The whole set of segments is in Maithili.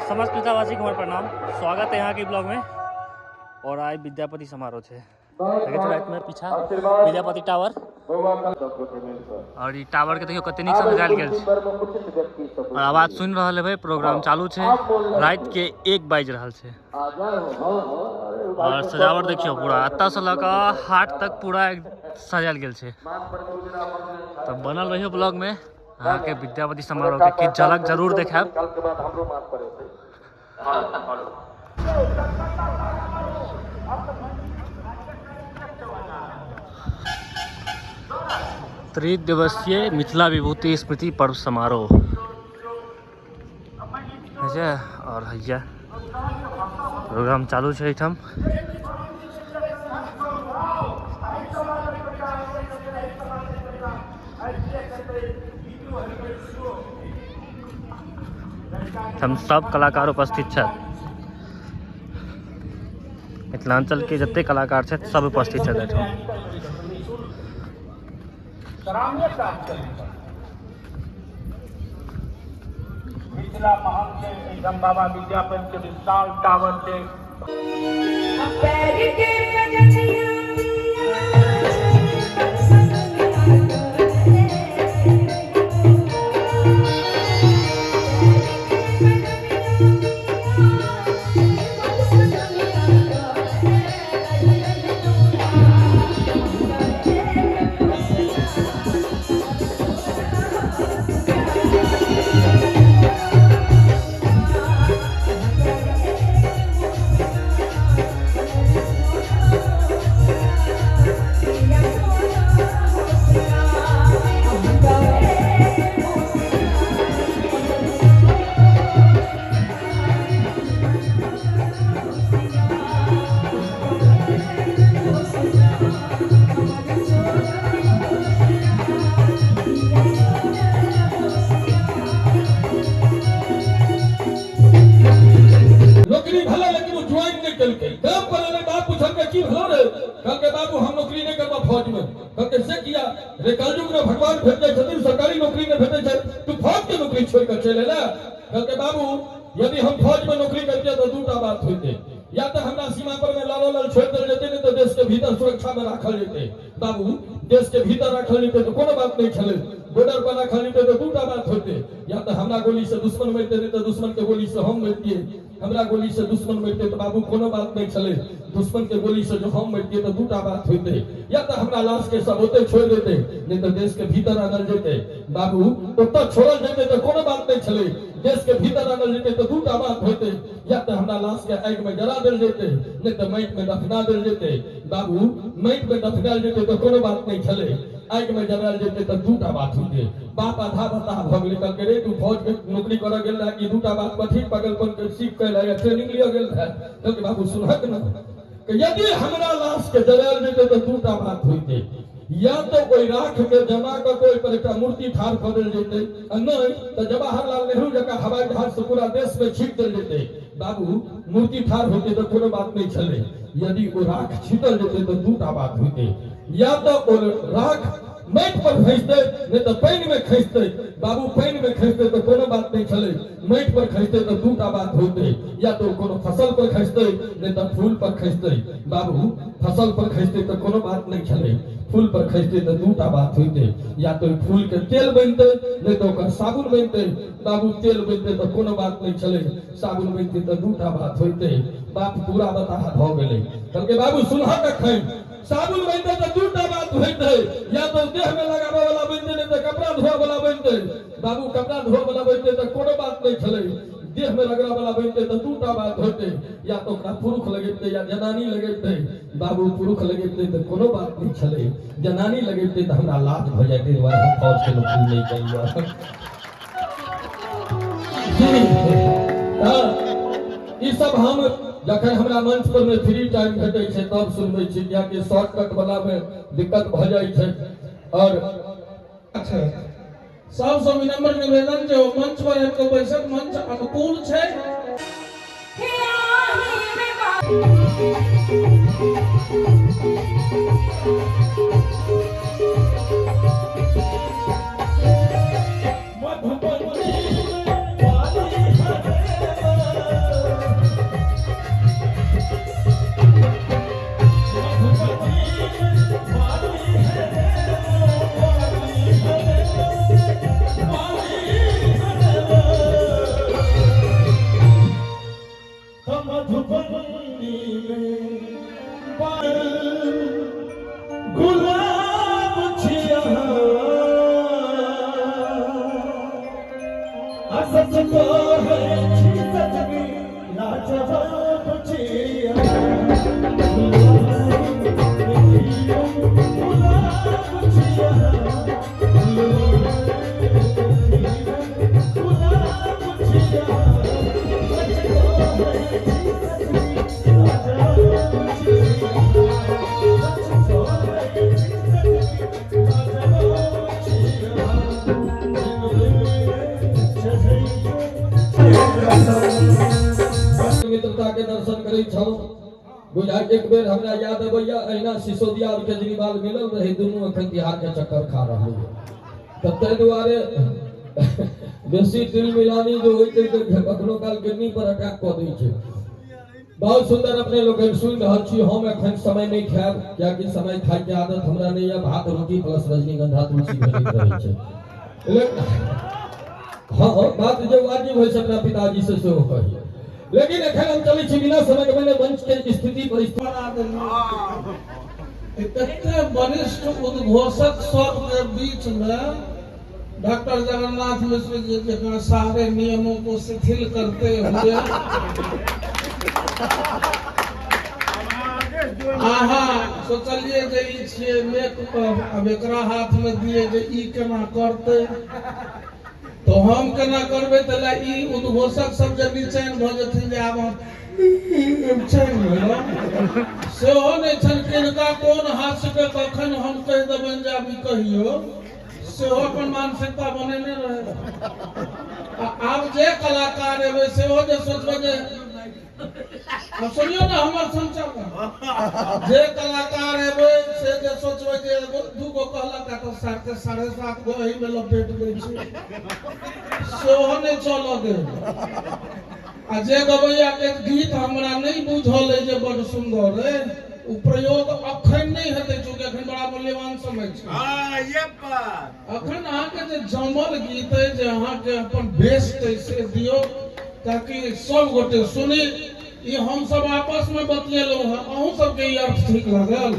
समस्त मिथिलावासी के हमर प्रणाम, स्वागत है यहाँ के ब्लॉग में। और आइ विद्यापति समारोह छै, देखै छी रातिमे पीछा विद्यापति टावर। और ई टावर के देखियौ कते नीक से सजायल गेल छै। और आवाज सुनि रहल हेबै, प्रोग्राम चालू छै। राति के 1 बाजि रहल छै। और सजावट देखियौ पूरा एतऽ से लऽ कऽ हाट तक पूरा सजायल गेल छै। तऽ बनल रहियौ ब्लॉग में, अहाँके विद्यापति समारोह के किछु झलक जरूर देखायब। त्रिदिवसीय मिथिला विभूति स्मृति पर्व समारोह छै और हैया प्रोग्राम चालू छै एहिठाम। हम सब कलाकार उपस्थित छथि, मिथिलांचल के जते कलाकार छथि सब उपस्थित छथि एहिठाम। मिथिला महान छै, एहिठाम बाबा विद्यापति के विशाल टावर छै। नौकरी भला लेकिन वो ज्वाइन नहीं कलकै। गाम पर एलै, बाप पूछलकै की भलो रे? कहलकै बाबू हम नौकरी नहीं करबा फौज में। कहलकै से किया रे? कलयुग में भगवान भेट जाइ छथिन, सरकारी नौकरी नहीं भेटै छै, तू फौज के नौकरी छोड़ के चलि एला। कहलकै बाबू यदि हम फौज में नौकरी करतियै तऽ दूटा बात होइतै, या तऽ हमरा सीमा पर में लड़ऽ लेल छोड़ि देल जेतै, नहीं तऽ देश के भीतर सुरक्षा में राखल जेतै। बाबू देश के भीतर राखल जेतै तऽ कोनो बात नहीं छलै, बॉर्डर पर राखल जेतै तऽ दूटा बात होइतै, या तऽ हमरा गोली से दुश्मन मरितै, नहीं तऽ दुश्मन के गोली से हम मरितियै। हमरा गोली से दुश्मन मरितै तऽ बाबू कोनो बात नहीं छलै, दुश्मन के गोली से जो हम मरितियै तऽ दूटा बात होइतै, या तऽ हमरा लाश के सब ओतै छोड़ि देतै, नहीं तऽ देश के भीतर आनल जेतै। बाबू ओतऽ छोड़ल जेतै तऽ कोनो बात नहीं छलै, देश के भीतर आनल जेतै तऽ दूटा बात होइतै, या तऽ हमरा लाश के आगि में जरा देल जेतै, नहीं तऽ माटि में दफना देल जेतै। बाबू माटि में दफनायल जेतै तऽ कोनो बात नहीं छलै, आगि में जरायल जेतै तऽ दूटा बात होइतै। बाप आधा बताह भऽ गेलै, कहलकै रे तू फौज के नौकरी करऽ गेल रहै कि दूटा बात कथी पागलपन के सीख के या ट्रेनिंग लिअ गेल रहै? कहलकै बाबू सुनहक ने, यदि हमरा लाश के जरायल जेतै तऽ दूटा बात होइतै, या तऽ ओहि राख के जमा कऽ के ओहि पर एकटा मूर्ति ठाढ़ कऽ देल जेतै, आ नहि तऽ जवाहरलाल नेहरू जकाँ हवाई जहाज से पूरा देश में छीट देल जेतै। बाबू मूर्ति ठाढ़ होइतै तऽ कोनो बात नहि छलै, यदि ओ राख छीटल जेतै तऽ दूटा बात होइतै, या तऽ ओ राख माटि पर खसितै, नहि तऽ पानि में खसितै। बाबू पानि में खसितै तऽ कोनो बात नहि छलै, माटि पर खसितै तऽ दूटा बात होइतै, या तऽ ओ कोनो फसल पर खसितै, नहि तऽ फूल पर खसितै। बाबू फसल पर खसितै तऽ कोनो बात नहि छलै, फूल पर खसितै तऽ दूटा बात होइतै, या तऽ ओहि फूल के तेल बनतै, नहि तऽ ओकर साबुन बनतै। बाबू तेल बनतै तऽ कोनो बात नहि छलै, साबुन बनतै तऽ दूटा बात होइतै। बाप पूरा बताह भऽ गेलै, कहलकै बाबू सुनहक अखन, साबुन बनतै तऽ दूटा बात होइतै, या तऽ देह में लगाबऽ वाला बनतै, नहि तऽ कपड़ा धोअ वाला बनतै। बाबू कपड़ा धोअ वाला बनतै तऽ कोनो बात नहि छलै, देह में रगड़ा वाला बनतै तऽ दूटा बात होइतै, या तऽ ओकरा पुरुष लगेतै या जनानी लगेतै। बाबू पुरुष लगेतै तऽ कोनो बात नहि छलै, जनानी लगेतै तऽ हमरा लाज भऽ जाइतै, दुआरे हम फौज के नौकरी नहि करियै। ई सब हम जखन हमरा मंच पर में फ्री टाइम भेटै छै तब सुनबै छी, कियाकि शॉर्टकट वाला में दिक्कत भऽ जाइ छै। और अच्छा, सबसँ विनम्र निवेदन जे ओ मंच पर आबि कऽ बैसत, मंच अनुकूल छै। गुलाब छिया सच कहै छी सजनी लाजवाब छिया गुलाब छिया गुलाब छिया सच कहै छी सजनी लाजवाब छिया सच कहै छी सजनी लाजवाब छिया मित्रता के दर्शन करै छलहुँ। बुझा एक बेर हमरा याद अबैया, अहिना सिसोदिया और केजरीवाल मिलल रहे, दुनू अखन तिहार के चक्कर खा रहल है। तऽ ताहि दुआरे बेसी तिल मिलानी जो होइ छै तऽ कखनो काल किडनी पर अटैक कऽ दै छै। बहुत सुंदर अपने लोकनि सुनि रहल छी। हम एखन समय नहि खायब, कियाकि समय खायके आदत हमरा नहि यऽ। भात रोटी प्लस रजनीगंधा तुलसी भेटैत रहै छै। लेकिन हाँ, बात जे वाजिब होइ छै अपना पिताजी से सेहो कही। लेकिन एखन हम चलै छी बिना समय के मैंने मंच के स्थिति परिस्थिति बना देलियै। एते वरिष्ठ उद्घोषक सबके बीच में डॉक्टर जगन्नाथ मिश्र जी जकाँ सारे नियमों को शिथिल करते हुए अहाँ सोचलियै जे ई छियै मेक, आब एकरा हाथमे दियै जे ई केना करतै, तऽ हम केना करबै। तऽ लए ई उद्घोषक सब जे निचैन भऽ जेथिन जे आब हम चैन भेलहुँ, सेहो नहि छनि। किनका कोन हास्यके कखन हम कहि देबनि जे आब ई कहियौ, सेहो अपन मानसिकता बनेने रहै। आ आब जे कलाकार एबै सेहो जे सोचबै जे आब सुनियौ ने हमर संचालन, जे कलाकार एबै से जे सोचबै जे एगो दू गो कहलक आ तऽ साढ़े साढ़े सात गो एहिमे लपेट दै छै, सेहो नहि चलऽ देब। आ जे गबैया के गीत हमरा नहि बुझल अइ जे बड्ड सुन्दर अइ, ओ प्रयोग अखन नहि हेतै, चूँकि अखन बड़ा मूल्यवान समय छै। अखन अहाँके जे जमल गीत अइ, जे अहाँके अपन बेस्ट अइ, से दियौ ताकि सब गोटे सुनी। ई हम सब आपस में बतियेलहुँ हँ, अहूँ सबके ई अर्थ ठीक लागल?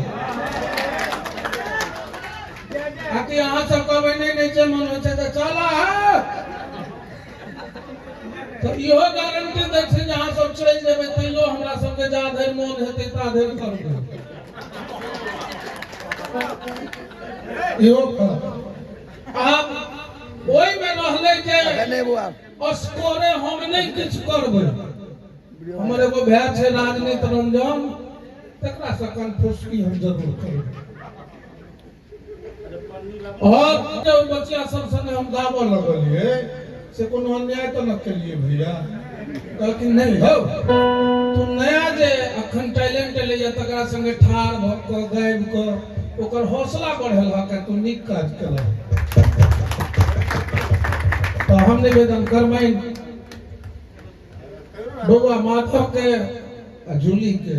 ताकि अहाँ सब कहबै नहि नहि, जे मन होइ छै तऽ चला है, तऽ इहो गारंटी दै छै जे अहाँ सब चलि जेबै तैयो हमरा सबके जा धरि मोन हेतै ता धरि करबै। इहो आब ओहिमे रहलै जे असगरे हम नहि किछु करबै। हमर एगो भाय छै राजनीत रंजन, तकरासँ कन्फुसकी हम जरूर करबै। और जे ओहि बचिया सब संगे हम गाबऽ लगलियै से कोनो अन्याय तऽ नहि केलियै भैया? कहलखिन नहि हौ, तू नया जे अखन टैलेंट एलैया तकरा संगे ठाढ़ भऽ कऽ गाबि कऽ ओकर हौसला बढ़ेलहक, तू नीक काज केलह। तऽ हम निवेदन करबनि बौआ माधव के आ जूली के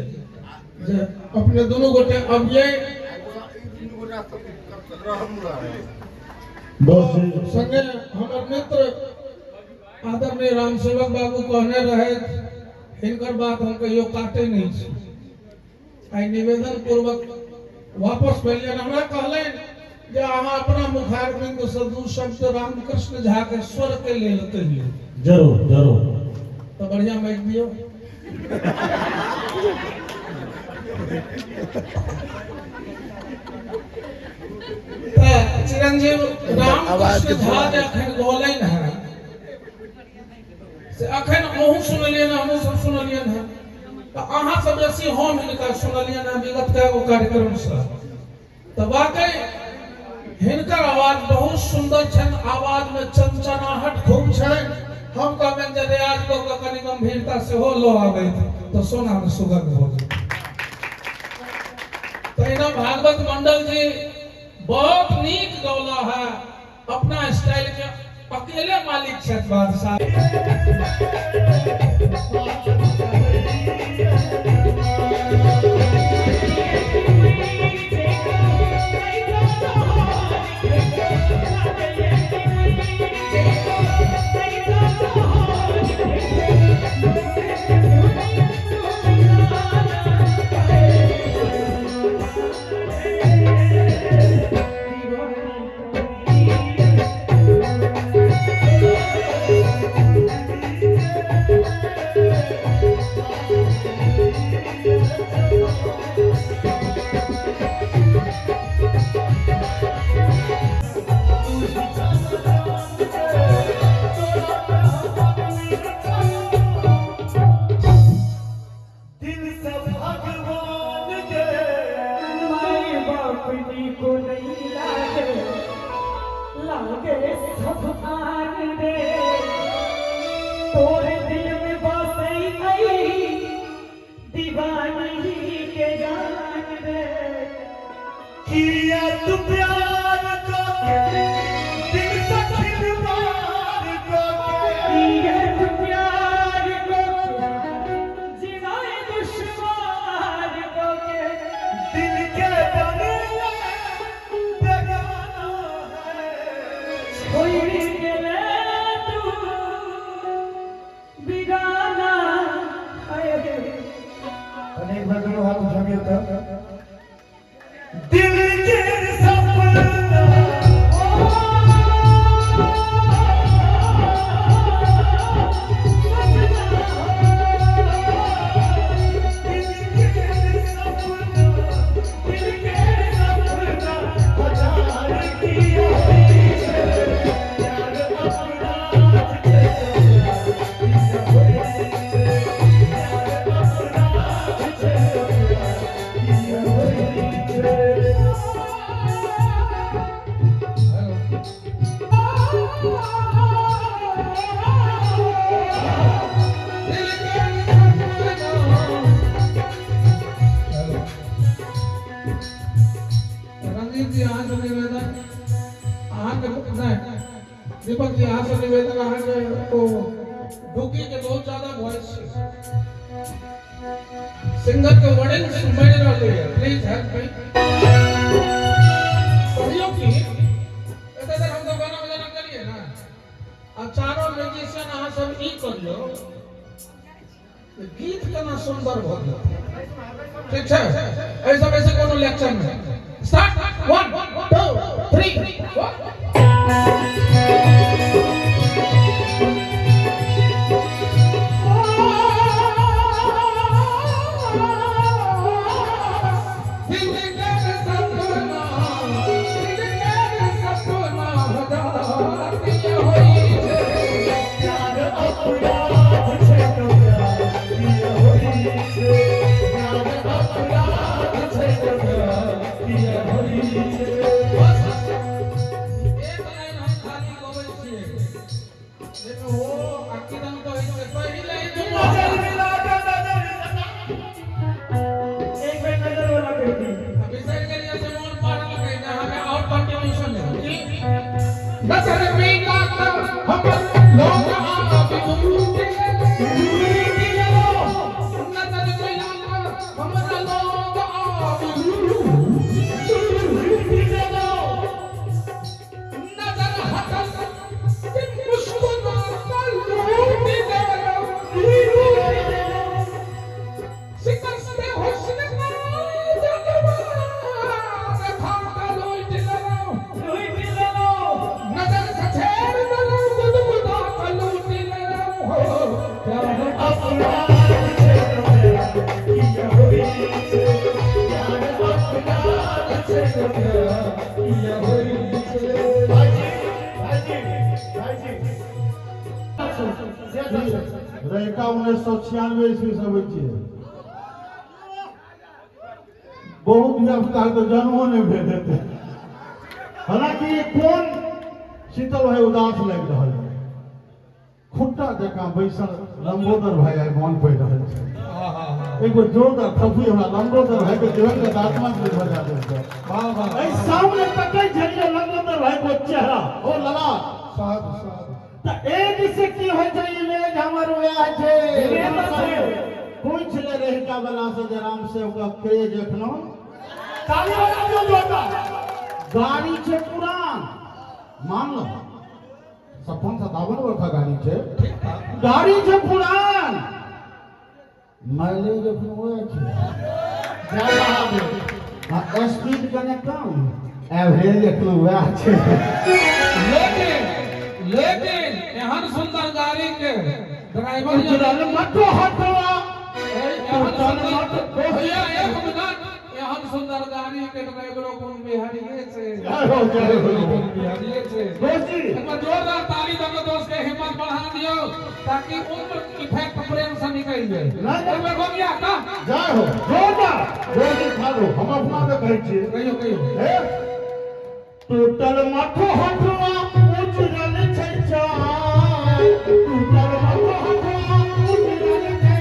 जे अपने दुनू गोटे अबियै। संगे हमर मित्र आदरणीय रामसेवक बाबू कहने रहथि, हिनकर बात हम कहियो काटे नहि छी। आइ निवेदन पूर्वक वापस भेलियनि। हमरा कहलनि जे अहाँ अपना मुखारबिंद से दू शब्द रामकृष्ण झा के स्वर के लेल कहियौ। जरूर जरूर। तऽ बढ़िया माइक दियौ। तऽ चिरंजीव रामकृष्ण झा जे अखन गौलनि हेँ से अखन अहूँ सुनलियनि, हमहूँ सब सुनलियनि हेँ, तऽ अहाँसँ बेसी हम हिनका सुनलियनि हेँ विगत कए गो कार्यक्रमसँ। तऽ वाकई हिनकर आवाज बहुत सुन्दर छनि, आवाजमे चनचनाहट खूब छनि। हम कहबनि जे रियाज कऽ कऽ कनि गंभीरता सेहो लऽ आबैत तऽ सोनामे सुगंध भऽ जेतै। तहिना भागवत मंडल जी बहुत नीक गौला है, अपना स्टाइल के अकेले मालिक छथि बादशाह। रंजीत जी अहाँ से निवेदन, अहाँके नहि, दीपक जी अहाँ से निवेदन, अहाँके ओ डुकी के बहुत ज्यादा वॉइस छै, सिंगर के वर्डिंग मरि रहलै है, प्लीज हेल्प मी। कहियो कि एते देर हम सब गाना बजाना करिए ना, आ चारो म्यूजिशियन अहाँ सब ई करियो गीत केना सुंदर भऽ गेल। ठीक छै, एहि सब ऐसे कोनो लेक्चर नहि। स्टार्ट, 1 2 3 4। एक लाइन हम खाली गबै छियै, जाहिमे ओ आ किदन कहै छै पहिले ई दुनू। बिसरि गेलियै से मोन पड़लकै जे हमे और कंटिन्यूशन है की नजर मिला कर हमर लोग आबि लूटि गेलो, नजर मिला कर हमर लोग आबि लूटि गेलो, नजर हटल कि मुस्कुरा कर लूटि गेलो, शिकस्ते हुस्न का जलवा देखा के लूटि लेलहुँ, नजर से छेड़ देलहुँ, गुदगुदा के लूटि लेलहुँ हो प्यार रैका 1996 ईस्वी से अबै छियै, बहुत धियापुता के तऽ जन्मो नहि भेल हेतै। हालांकि ई कोन शीतल भाई उदास लागि रहल है, खुट्टा जकाँ बैसल लंबोदर भाई आइ मोन पड़ि रहल छै। एगो जोरदार थप्पी हमरा लंबोदर भाई के दिवंगत आत्मा के बजा देल जाए। वाह वाह। एहि सामने तकै छलियै लंबोदर भाई के चेहरा ओ लला साधु साधु। तऽ एज से की होइ छै, इमेज हमर वएह छै। पूछ ले रहिका वाला से जे राम से ओकर क्रेज एखनो। ताली बजा दियौ जोरदार। गाड़ी छै पुरान, मान लो 57 बरखा गाड़ी छै, गाड़ी छै पुरान, माइलेज एखन वएह छै। जय महादेव। आ स्पीड कने कम, एवरेज एखन वएह छै। लेकिन लेकिन एहन सुंदर गाड़ी के ड्राइवर जे उजरल मत हटवा एहन सुंदर, भैया एक मिनट, एहन सुंदर गाड़ी के ड्राइवरो कोन बिहारिये छै? जय हो, जय हो। कोन बिहारिये छै? दोस्त जी एक बार जोरदार ताली दऽ के दोस्त के हिम्मत बढ़ा दियौ ताकि उम्र इफेक्ट प्रेम से निकलि जाए। नहीं, नहीं। एक बेर हो गया का जय हो, जोरदार। दोस्त जी ठाढ़ो, हम अपना के कहै छियै। कहियो कहियो। हे टूटल मठ हटवा उजरल छै चाँद, टूटल मठ हटवा उजरल छै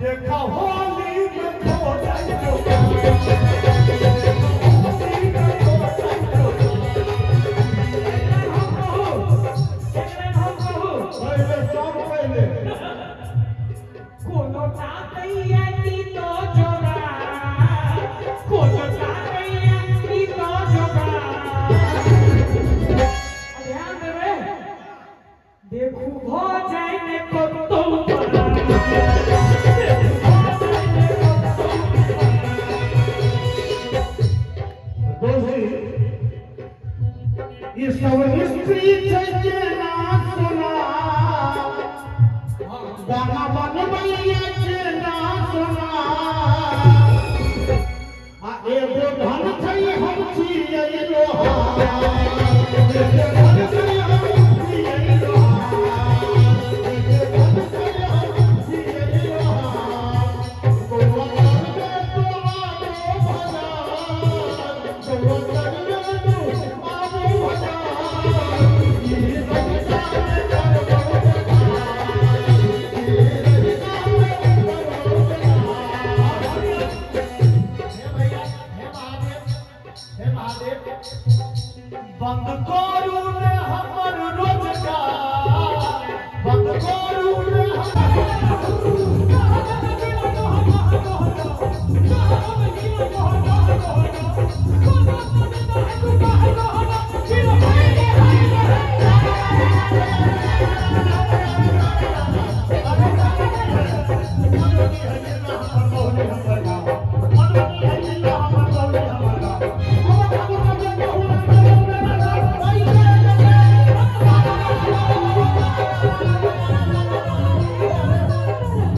देखा होली में खोजल जो पहिले सब पहिले। कोनो ताकैया की तो जोगा, कोनो ताकैया की तो जोगा। ध्यान देबै, देखू भ जाय ने कतौ पार। देखू भ जाय ने कतौ पार। दोस्त जी ई सब स्त्री छै जेना सोना, गाना बनबैया जेना सोना, आ एगो धन छै हम छियै लोहा, एगो धन छै हम छियै लोहा, एगो धन छै हम छियै लोहा। बौआ करबे तो आबो भजार, बौआ करबे तो आबो भजार, ई रहिका में करबो बेकार, ई रहिका में करबो बेकार। हे भैया, हे महादेव, हे महादेव, बंद कर।